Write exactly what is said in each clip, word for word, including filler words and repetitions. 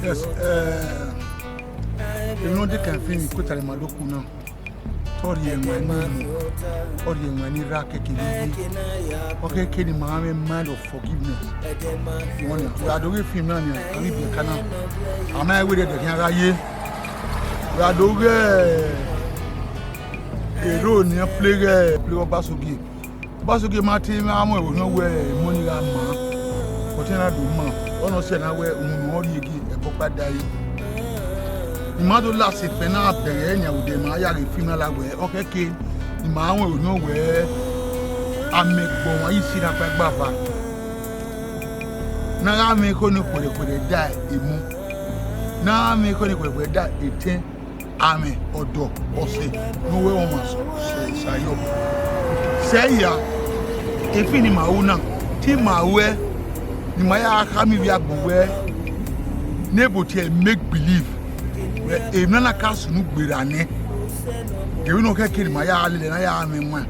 Yes, eh, emwi ne ọ dekẹn fi emwi ikueta ne ima do ku na, ọ rhie ẹwaẹn ne emu, ọ rhie ẹwaẹn ne erha keke vbe iye, ọ keke ne ima mwẹ mind of forgiveness. Wẹ ọna, wẹ a do ghe film na nia, a ghi biẹ ka na, a ma rẹn wẹ ẹdẹdẹ khian gha ye. Wẹ a do ghe ero ne iran play ghẹ play Ọbasogie. Ọbasogie ma te mwẹ a mu ẹvbo nọ wẹ emọ ni gha maa, but iran na do ma, ọ nọ sẹ na wẹ unu ne ọ rhie gie ẹbọ ọkpa da ẹre. Ima do last fẹ na bẹghe nian vbe odẹ ma ya ghe film na la wẹ ọ kẹke, ima mu ẹvbo nọ wẹ amẹ gbọmwa yi si na kpa gbava. Ne a gha mwẹ ekhọe ni khuẹrhẹkhuẹrhẹ da emọ, ne a gha mwẹ ekhọe ni khuẹrhẹkhuẹrhẹ da etẹn, amwẹ, ọdọ, ọse ne uwu ẹmwẹ ọmwa sẹ, sẹ, sẹ ayọ. Sẹ hia, efin ne ima ru na, te ima ruẹ, ne ima ya khama ivbi agbọn wẹ, ne ebo tie make believe, wẹ emwi na na ka sunu gberra nẹ, emwi ne ọ khẹke ne ima ya lele ne a ya mwẹ wan.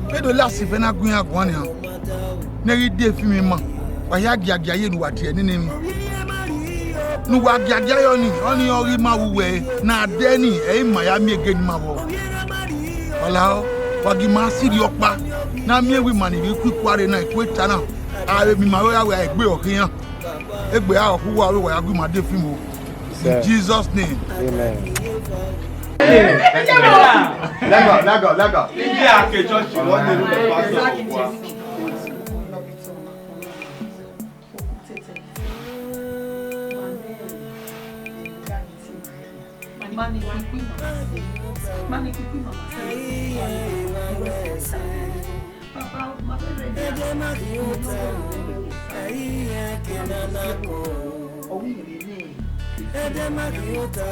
Vbe do last fẹ na gu iran guan nian, ne ẹ ghi de efin ima, wa hia giagia ye ne uwa tie nene emwi. Ne uwa giagia yọ ni, ọnii ọ ghi ma vbe uwẹ ne a dẹ ni, ẹ i ma ya miẹn ege ne ima vbọ. Ọ lahọ, wa gie ima sirri ọkpa, ne a miẹn wẹ ima ni vbe ku ikuare na, ikueta na, a vbe miẹn ima vbe ọ ya wẹ a egbe ọ khian. Egbe a ọ khu uwa vbe wa ya gu ima de film o. In Jesus' name. Amen. Lẹga, lẹga, lẹga. Iye a ke church wọ ne ru pastor wa.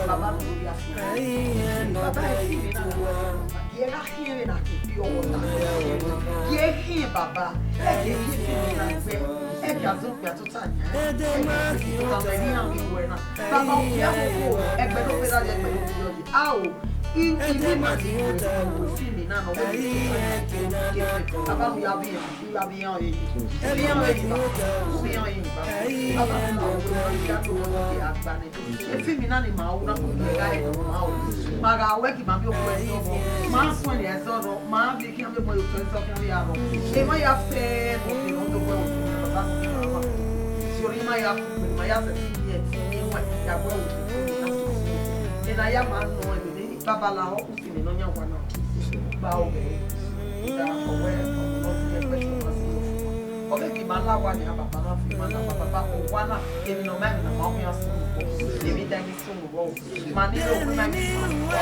Baba, ẹ ghi khian vbene a ke fi ọghọ ta. Gie khian, baba, ẹ gie khian fi emwi na gbe, ẹ gie azọ gbe atota yan, ẹ gie khian tota mẹ ghi iran ghi wẹ na. Baba, okpia vbe okhuo, ẹgbẹ ne ọ vbe rra ye, ẹgbẹ ne ọ vbe rra ye. Ao, I, I miẹn ima ni wẹ, wẹ fi emwi na nọ, wẹ fi emwi na nọ. Baba, u ya vbe iran, u ya vbe iran re. U vbe iran re, baba. U vbe iran re, baba. Baba, u na wẹ, u ya do wẹ, u ya gba nẹ. Efimi na ni ma ru na, ma gha rẹn ma ru. Ma gha wẹ gi ma miẹn okhuo ẹzọ rrọọ, ma suẹn ne ẹzọ rrọọ, ma vbe khian vbe mu ẹre otọ ẹzọ khian vbe ya rrọọ. Emwa ya fẹ ne ọ kere ọ do wẹ otọ ne baba ni ma wa. Si ori ma ya ku, ma ya sẹ fi ye, ni wẹ ya wẹ otọ ne na so. Ena ya ma nọ ẹmwẹ ne baba lahọ, u fi ne nọ yan wa na. Gba ọghẹ. Ọ wẹ ọmọ nọ fi ẹgbẹ sọ ma si. Ọ ghe gi ma la wa ni, a baba ma fi ma la, baba, baba, ọ wa na, emwi ne ọ ma, emwi ne ọ ma, ọ khian sunu vbọ, emwi da emwi sunu vbọ. Ma ni rre owa ima ni sunu vbọ,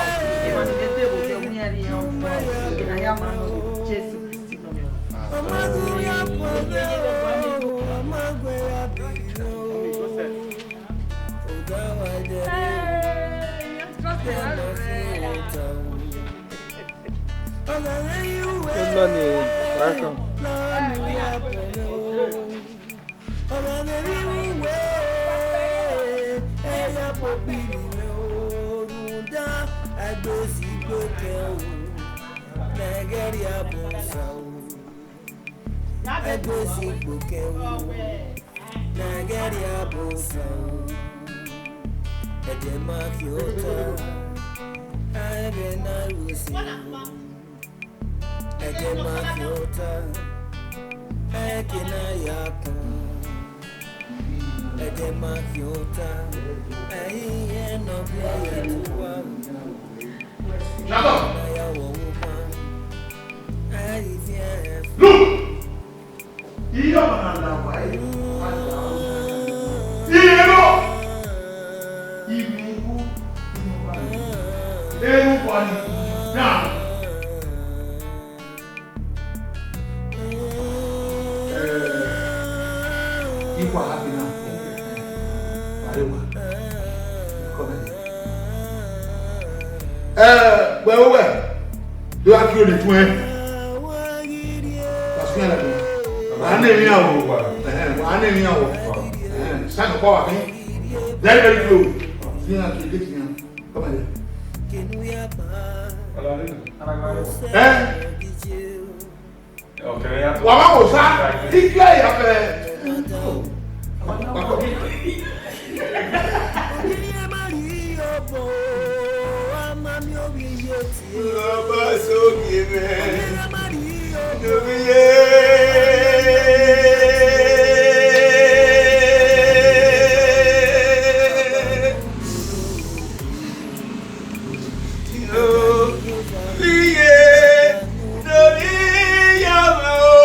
emwa ni vbe de vbe odẹ, u khian rhie ẹre vbọ, emwi ne a ya ma nọ, Jesu Kristi nọ miẹn Good morning. Welcome. Nigeria bụ nsọ. Ẹ jẹ́ máa kí ó ta, ẹ̀bẹ̀ náà lù sí. Ẹ jẹ́ máa kí ó ta, ẹ kì náà yà kàn. Ẹ jẹ́ máa kí ó ta, ẹ̀yin ẹ̀ nà bí ẹ̀ tó wà. Shut up! Look! Iye ọmọ na la wa e, wa la o. Iye lọ. Iye wo, iye wa ni. Eru wa ni. Na. Eh, ikwa happy now. Arewa. Come here. Eh, wẹ wẹ. Do a kí o lè tún ẹ. Wàásù yẹn lẹ́nu. Wà á ní ìrìn àwọ̀. Ẹ̀hẹ́n, wà á ní ìrìn àwọ̀. Ẹ̀hẹ́n, sáà kọ́ wà kí. Very, very close. Fi hàn kí ilé fi hàn. Come on. Ẹ? Wà á wò sá. Ike yà fẹ́. Wà á kọ́ bí. Ọba sókè mẹ, lórí yé. Lórí yé, lórí yé ọmọ o.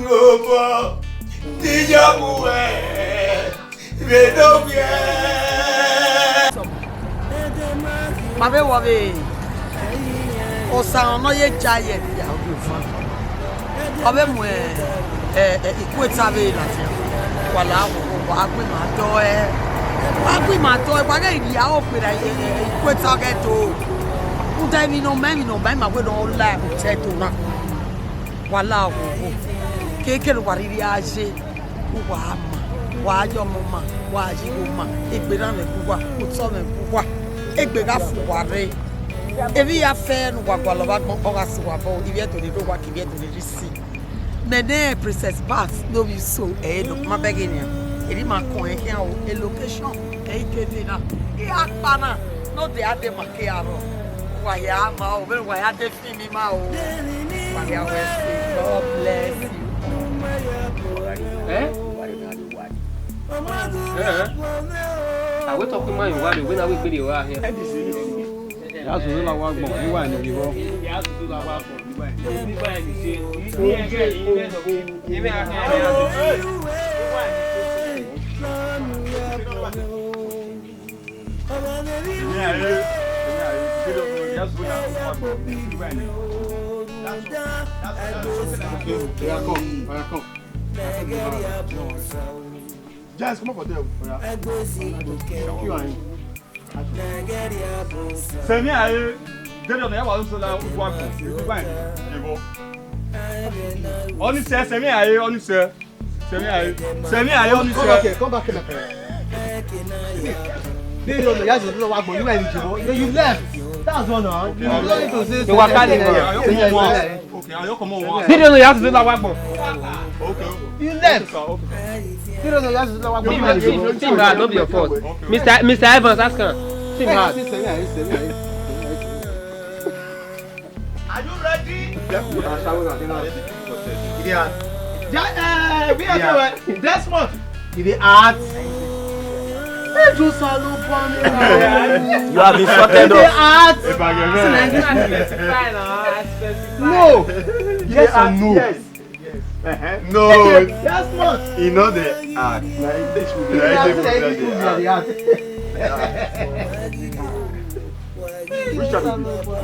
Obọ, ne I ya mu uwẹ vbe ne ovbiẹ. Ma vbe wọ vbe Osa nọ ye ja ye ya obi ofan. Ọ vbe mu, ẹ, ẹ, ikueta vbe ladian. Wa la, wa gbe ima dọe. Wa gbe ima dọe, wa ghẹ rhie aro kpera, ẹ, ẹ, ikueta ghẹ do. Rhunmwuda emwi ne ọ ma, emwi ne ọ ma, ima wẹ ne ọ la otọ Ẹdo na. Wa la oghogho. Kekere wa rhirhi a ye, uwa ma, wa ya ọmọ ma, wa ya igho ma, egbe na mwẹ gu uwa, otọ mwẹ gu uwa, egbe gha fu uwa rre. Emwi ya fẹ ne uwa gualọ vbe agbọn, ọ gha sẹ uwa obọ, ivbi Ẹdo ne rre owa, ke ivbi Ẹdo ne rre isi. Mẹ ne Princess Pat ne ovbi Uso ẹre nọ, ma bẹghe nian. Erriọ ima kọn ẹn khian o, e location, ẹ i kete na. I gha kpa na, ne ọ de a de ma ke arọ. Uwa ya ma o, vbene uwa ya de Fimi ma o. Maria Wesley, God bless you. Eh? Eh? A wẹ te ọ khuiman ye uwa rre, wẹ ne a wẹ egbe rrie ọre ahian. Ya zẹ ozọ la wa agbọn, I wa ne ivbi vbọ. Oya come, oya come. Just come up for there. Oya. Thank you, Ayin. Sẹmi aye, gẹdẹ ọna ya wa sọ la wa gbọn, wa gbọn, ebo. Ọni sẹ, sẹmi aye, ọni sẹ. Sẹmi aye. Sẹmi aye, ọni sẹ. Come back here, come back here. Gẹdẹ ọna ya sọ la wa gbọn, you were in Ijebu. You left. That's all now. You don't need to say. You were carrying. Sẹmi aye. Okay, I'll come on. Video no, you have to do that one more. Okay. You left. Okay, okay. Video no, you have to do that one more. Team hard, no be your fault. Mister, Mister Evans, ask him. Team hard. Are you ready? Yeah, uh, we are. Desmond. You dey act. Ẹ jọ Osa ló bá mi rà. You have insulted us. You dey act. If I get married. Specify now, specify. No. Yes or no? Yes. No. Yes, what? He no dey act. Na him dey show me. Na him dey show me. Which one be this?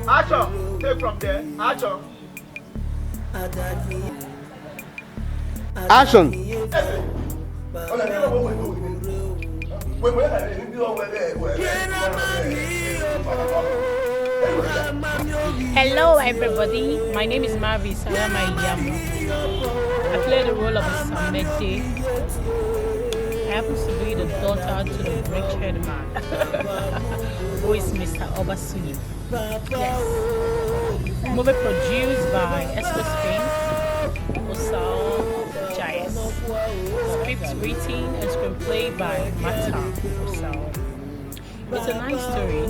Action! Take from there. Action! Action. Hello, everybody. My name is Mavi Salama Iyama. I play the role of a Samede. I happen to be the daughter to the wretched man, who is Mister Obasuyi. Yes. Movie produced by Esco Spain, Osao Jayes. Script written and screenplay by Mata Osao. It's a nice story.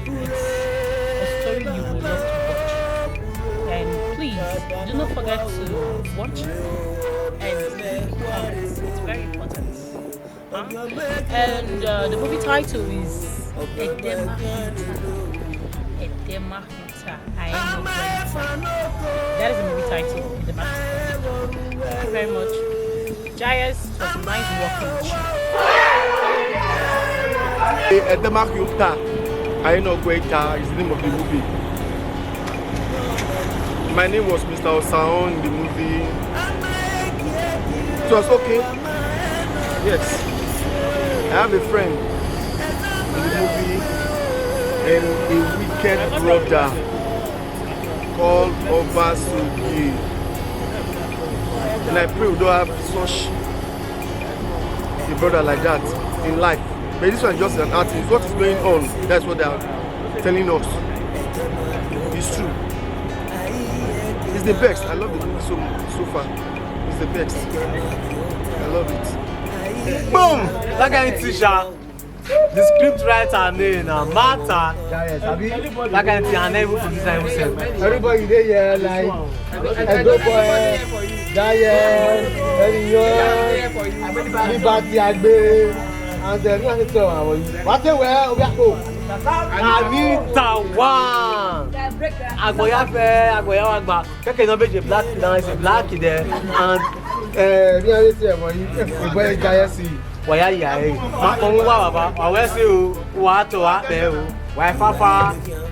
It's a story you will love to watch. And please, do not forget to watch and leave comments. Very important. Huh? And uh, the movie title is Edema Hunter. Edema Hunter. I am not going to. That is the movie title, Edema Hunter. Thank you very much. Jayes, it was nice working with you. Edema Hunter, I am not going to is the name of the movie. My name was Mister Osaon in the movie. It was okay. Yes. I have a friend in the movie and a wicked brother called Obasogie. And I pray we don't have such a brother like that in life. But this one is just an acting. It's what is going on. That's what they are telling us. It's true. It's the best. I love the movie so so far. It's the best. I love it. Boom! That kind of teacher. The script writer name na Martha. That kind of thing, I never even produce that even sef. Everybody dey here like Edo boy, Jayes, Eniyan, Liberty Agbe, and then we have to tell our. What they were, we have to. Anita one. Agboya fẹ, agboya wa gba. Kẹkẹ náà bẹ jẹ black, náà ṣe black dẹ, and. Ẹ ní ayé tí ẹ mọ yìí, ìbọn ẹ jayẹ sí i. Wa ya ya ẹre. Ma kpọnmwẹ uwa baba, wa wẹ ẹse o, wa tọ wa kpẹ o, wa ifafa.